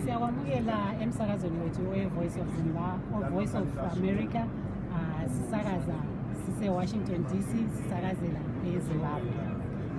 Siyakwamukela emsakazweni wethu we-Voice of Zimbabwe, Voice of America. Sisakaza sise-Washington DC, sisakazela eZimbabwe.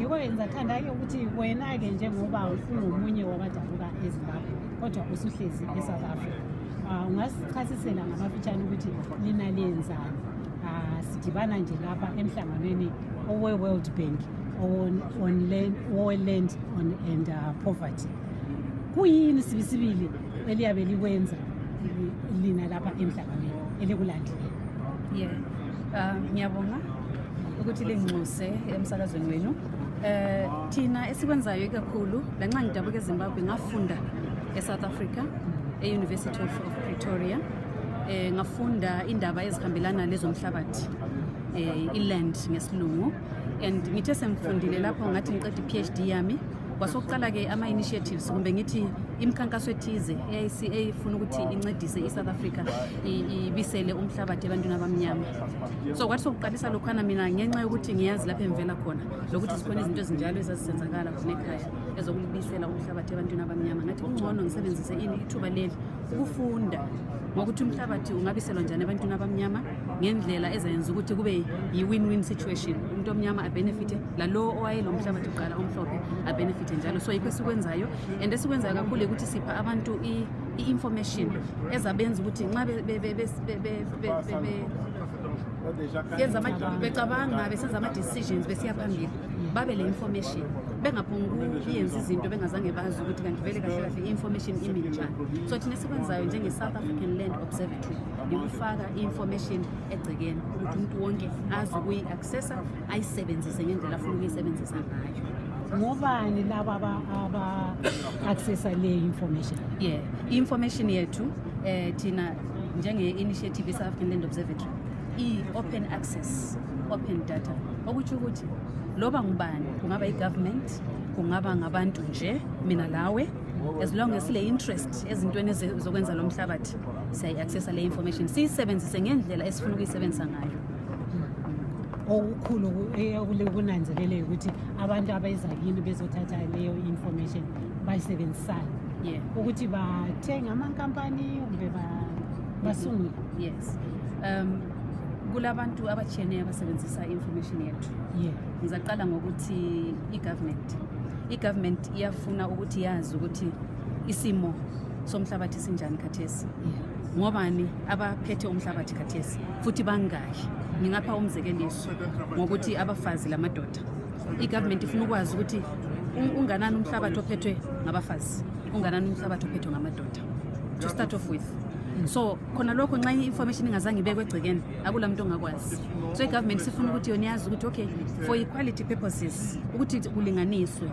Yiko ngizathanda-ke ukuthi wena-ke njengoba ungomunye wabadabuka eZimbabwe kodwa usuhlezi eSouth Africa, ungasichasisela ngamafitshane ukuthi lina lenzani? Sidibana nje lapha emhlanganweni owe-World Bank on land and poverty. Kuyini sibisibili eliyabe likwenza lina lapha emhlanganweni elikulandile? Ngiyabonga ukuthi linxuse emsakazweni wenu. Thina esikwenzayo kakhulu lanxa ngidabuka eZimbabwe ngafunda eSouth Africa e-University of Pretoria. Ngafunda indaba ezihambelana lezomhlabathi, iland ngesilungu, and ngithe semfundile lapho ngathi ngiqeda i-PhD yami kwasokuqala ke ama-initiatives kumbe ngithi imikhankaso ethize eyayifuna ukuthi incedise i-South Africa ibisele umhlabathi ebantwini abamnyama. So kwathi sokuqalisa lokhana mina ngenxa yokuthi ngiyazi lapho emvela khona lokuthi sikhona izinto ezinjalo ezazisenzakala khona ekhaya ezokulibisela umhlabathi ebantwini abamnyama, ngathi ungcono ngisebenzise ithuba leli ukufunda ngokuthi umhlabathi ungabiselwa njani ebantwini abamnyama ngendlela ezayenza ukuthi kube yi-win-win situation, umuntu omnyama abenefite lalo owayelo umhlabathi uqala omhlophe abenefite njalo. So yikho esikwenzayo, and esikwenzayo kakhulu ukuthi sipha abantu i-information ezabenza ukuthi nxa becabanga besenza ama-decisions besiya phambili babe le information, bengaphonguyenza izinto bengazange bazi ukuthi kanti vele kahle kahle i-information imi njani. So thina esikwenzayo njenge-South African Land Observatory yokufaka i-information egcekeni ukuthi umuntu wonke azi ukuyi-accessa, ayisebenzise ngendlela afuna ukuyisebenzisa ngayo. Ngobani laba aba-accessa le information? I-information yethu thina njenge-initiative ye-South African Land Observatory i-open access, open data, okutsho ukuthi loba ngubani, kungaba i-government, kungaba ngabantu nje mina lawe, as long as sile interest ezintweni zokwenza lo mhlabathi siyayi-accessa le information, siyisebenzise ngendlela esifuna ukuyisebenzisa ngayo. Okukhulu kunanzelele ukuthi abantu abayeza kini bezothatha leyo information bayisebenzisana ukuthi bathenga amankampani kumbe basungule. Yes. Kulabantu abatshiyeneyo abasebenzisa information yethu. Ngizaqala ngokuthi i-government iyafuna ukuthi yazi ukuthi isimo somhlabathi sinjani khathesi, ngobani abaphethe umhlabathi khathesi futhi bangaki. Ngingapha umzekeliso ngokuthi abafazi lamadoda, i-government ifuna ukwazi ukuthi unganani umhlabathi ophethwe ngabafazi, unganani umhlabathi ophethwe ngamadoda, to start off with. So khona lokho nxa i-information ingazange ibekwe egcekeni akula muntu ongakwazi. So i-government sifuna ukuthi yona yazi ukuthi okay, for equality purposes ukuthi kulinganiswe,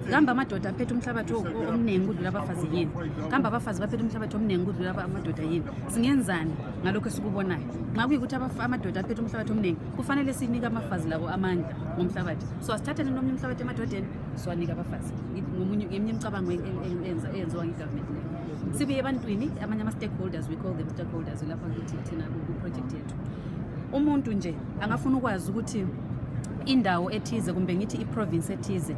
kambe amadoda aphethe umhlabathi omningi kudlula abafazi yini, kambe abafazi baphethe umhlabathi omningi kudlula amadoda yini, singenzani ngalokho esikubonayo. Nxa kuyikuthi amadoda aphethe umhlabathi omningi kufanele sinike amafazi labo amandla ngomhlabathi, so asithathele nomnye umhlabathi emadodeni siwanike abafazi. Ngeminye imicabango eyenziwa ngi-government leyo. Sibe ebantwini amanye ama-stakeholders, we call them stakeholders lapha kithi thina ku-project yethu. Umuntu nje angafuna ukwazi ukuthi indawo ethize kumbe ngithi i-province ethize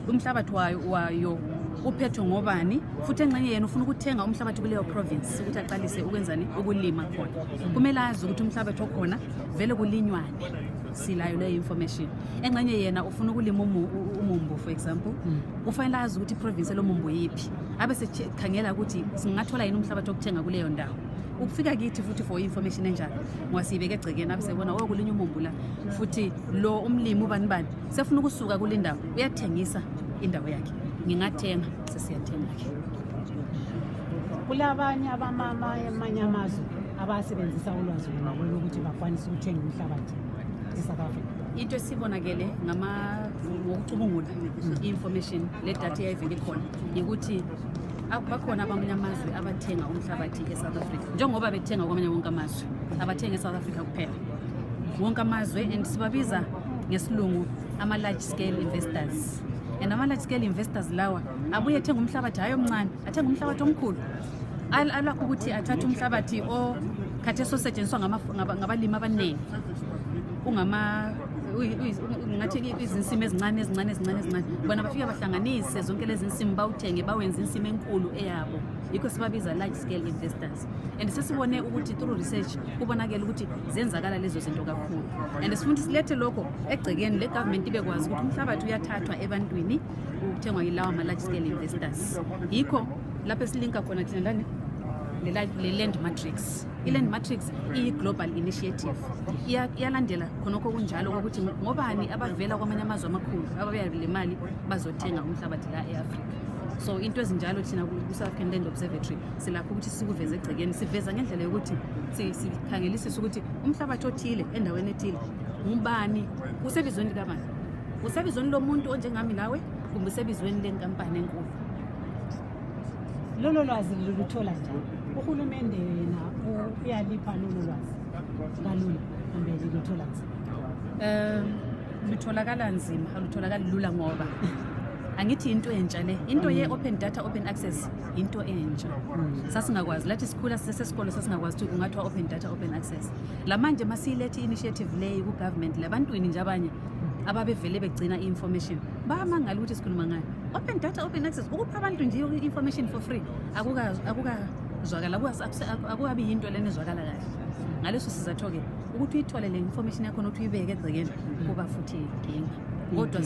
umhlabathi wayo uphethwe ngobani, futhi engxenye yena ufuna ukuthenga umhlabathi kuleyo province ukuthi aqalise ukwenzani ukulima khona. Kumele azi ukuthi umhlabathi okhona vele kulinywani, silayo leyo information. Engxenye yena ufuna ukulima umumbu for example, ufanele azi ukuthi iprovince lomumbu yiphi, abe sekhangela ukuthi singathola yini umhlabathi okuthenga kuleyo ndawo. Ukufika kithi futhi for information enjalo ngwasibeke egcekeni abe sebona kulinywa umumbu la, futhi lo umlimi ubani bani sefuna ukusuka kule ndawo uyathengisa indawo yakhe, ngingathenga sesiyathenga ke. Kulabanye amanye amazwe abasebenzisa ulwazi lwabo ukuthi bakwanise ukuthenga umhlabathi eSouth Africa. Into esibonakele ngokucubungula i-information le data eyayivele khona ukuthi bakhona abamanye amazwe abathenga umhlabathi eSouth Africa, njengoba bethenga kwamanye wonke amazwe, abathenga eSouth Africa kuphela wonke amazwe, and sibabiza ngesilungu ama-large scale investors. And ama-large scale investors lawa abuye ethenga umhlabathi hayi omncane, athenga umhlabathi omkhulu, alakho ukuthi athathe umhlabathi khathesi osetshenziswa ngabalimi abaningi ngathi izinsimi ezincane bona bafika bahlanganise zonke lezi insimi bawuthenge bawenza insimi enkulu eyabo yikho sibabiza large scale investors and sesibone ukuthi through research kubonakala ukuthi zenzakala lezo zinto kakhulu and sifuna silethe lokho egcekeni le government ibekwazi ukuthi umhlabathi uyathathwa ebantwini ukuthengwa yilawa ama large scale investors yikho lapho esilinka khona thina lana le land matrix i-land matrix i-global initiative iyalandela khonokho kunjalo ukuthi ngobani abavela kwamanye amazwe amakhulu ababuya le mali bazothenga umhlabathi la e-Africa so into ezinjalo thina ku-South African Land Observatory silapho ukuthi sikuveze egcekeni siveza ngendlela yokuthi sikhangelisisa ukuthi umhlabathi othile endaweni ethile ngubani usebizweni likabani usebizweni lomuntu onjengami nawe kumbe usebizweni lenkampani enkulu lolo lwazi luluthola njani uhulumende yena uyalipha lolo lwazi kalula kumbe luthola lutholakala nzima alutholakala lula ngoba angithi into entsha le into ye open data open access into entsha sasingakwazi lathi sikhula sisesikole sasingakwazi ukuthi kungathwa open data open access lamanje masiyilethi initiative le ku government labantwini nje abanye ababevele begcina i-information bamangala ukuthi sikhuluma ngayo open data open access ukupha abantu nje i-information for free akukazwakala akukabi yinto lena ezwakala kahle ngaleso sizatho-ke ukuthi uyithole le information yakho nokuthi uyibeke egcekeni kuba futhi inkinga kodwa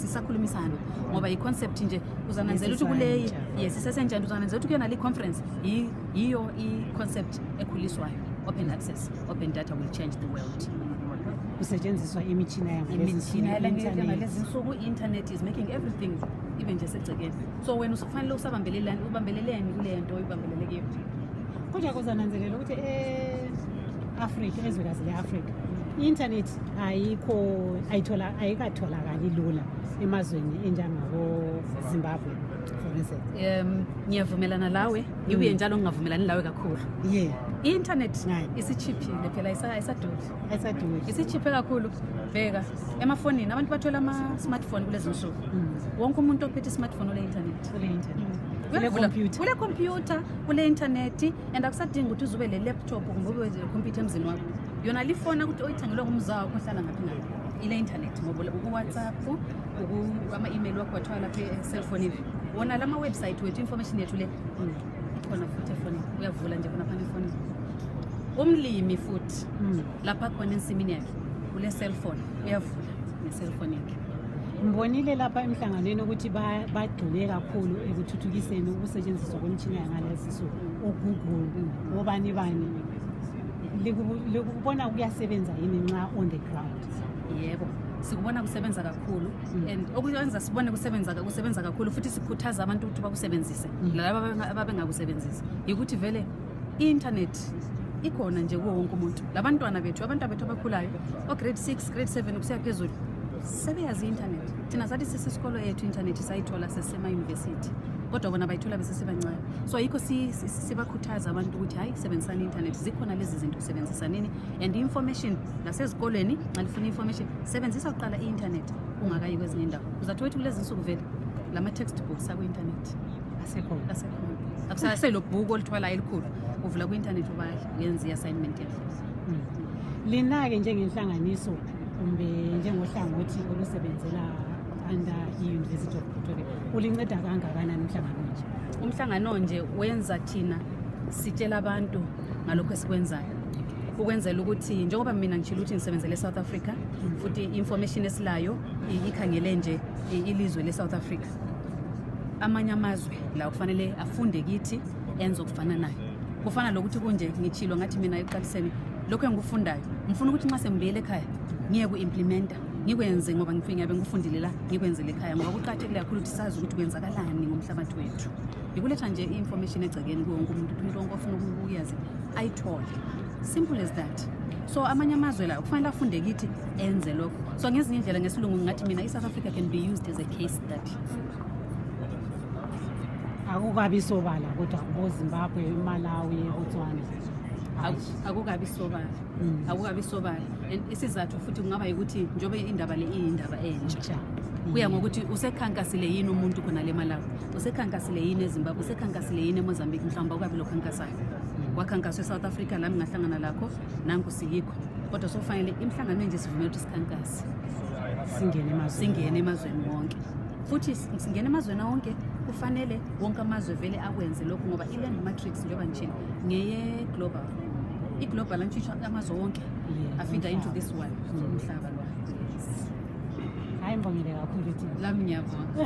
sisakhulumisana ngoba i-concept nje uzananzela ukuthi kuleyi yes isesenjani uzananzela ukuthi kuyona le conference yiyo i-concept ekhuliswayo open access open data will change the world kusetshenziswa imitshina yangalezi nsuku i-internet is making everything ibe nje segcekeni so wena ufanele ubambeleleni kule nto uyibambelele kuyo kodwa kuzananzelela ukuthi e-Afrika ezwekazi le-Afrika i-internet ayikatholakali lula emazweni enjengabo Zimbabwe for instance ngiyavumelana lawe ngibuye njalo ngingavumelani lawe kakhulu i-internet isichiphile phela ayisaduri isichiphe kakhulu bheka emafonini abantu bathola ama-smartphone kulezi nsuku wonke umuntu ophethe i-smartphone ule-internet kule computer kule internet and akusadingi ukuthi uzube le laptop kumbe ube le computer emzini wakho yona lifona ukuthi oyithengelwe ngumzawo wakho ohlala ngaphi ngaphi ile internet ngoba ku-WhatsApp ama-email wakho wathwala lapha e-cellphone wona lama website wethu information yethu le khona futhi efonini uyavula nje khona phana efonini umlimi futhi lapha khona ensimini yakhe kule cellphone uyavula ne-cellphone yakhe Mbonile lapha emhlanganweni ukuthi bagxile kakhulu ekuthuthukiseni ukusetshenziswa kwemitshina yangalezi nsuku uGoogle ngobani likubona kuyasebenza yini nxa on the ground yebo sikubona kusebenza kakhulu and okwenza sibone kusebenza kakhulu futhi sikhuthaza abantu ukuthi bakusebenzise laba ababengakusebenzisi ukuthi vele i-internet ikhona nje kuwo wonke umuntu labantwana bethu abakhulayo o grade 6 grade 7 kusiya phezulu sebeyazi i-internet thina sathi sesisikolo yethu internet sayithola sesema university kodwa bona bayithola besesebancane so yikho sibakhuthaza abantu ukuthi hayi sebenzisana i-internet zikhona lezi zinto sebenzisa nini and information nasezikolweni ngalifuna information sebenzisa uqala i-internet ungakayi kwezinye indawo uzathola kulezi nsuku vele lama textbooks aku-internet asekhona akusaselo bhuku olithwala elikhulu uvula ku-internet uyenza i-assignment yakho lina-ke njengenhlanganiso kumbe njengohlangothi olusebenzela under i-University of Pretoria ulinceda kangakanani umhlangano nje wenza thina sitshela abantu ngalokho esikwenzayo ukwenzela ukuthi njengoba mina ngitshila ukuthi ngisebenzele eSouth Africa futhi information esilayo ikhangele nje ilizwe leSouth Africa amanye amazwe la kufanele afunde kithi enze okufana nayo kufana lokuthi kunje ngitshilo ngathi mina eqaliseni lokho engikufundayo ngifuna ukuthi nxa sengibuyele ekhaya ngiye ku-implementa ngikwenze ngoba ngiyabe ngikufundile la ngikwenzele ekhaya ngoba kuqakathekile kakhulu ukuthi sazi ukuthi kwenzakalani ngomhlabathi wethu ngikuletha nje i-information egcekeni kuwo wonke umuntu umuntu wonke ofuna ukuyazi ayithole simple as that so amanye amazwe la kufanele afunde kithi enze lokho so ngezinye indlela ngesilungu ngathi mina i-South Africa can be used as a case study akukabi sobala kodwa ngoZimbabwe Malawi Botswana akukabi sobala isizathu futhi kungaba ukuthi njobe indaba le iyindaba entsha kuya ngokuthi usekhankasile yini umuntu khona le Malawi usekhankasile yini eZimbabwe usekhankasile yini eMozambique mhlawumbe ukabi lokhankasayo wakhankaswa eSouth Africa la ngahlangana lakho nanku siyikho kodwa sofanele imhlangano nje sivumela ukuthi sikhankase singene emazweni wonke, futhi singene emazweni wonke kufanele wonke amazwe vele akwenze lokho, ngoba i-land matrix njengoba ngitshilo ngeye global. I-global antshisho amazwe wonke afika into this one umhlaba lo. Hayi ngibongile kakhulu Thina. Lami ngiyabonga.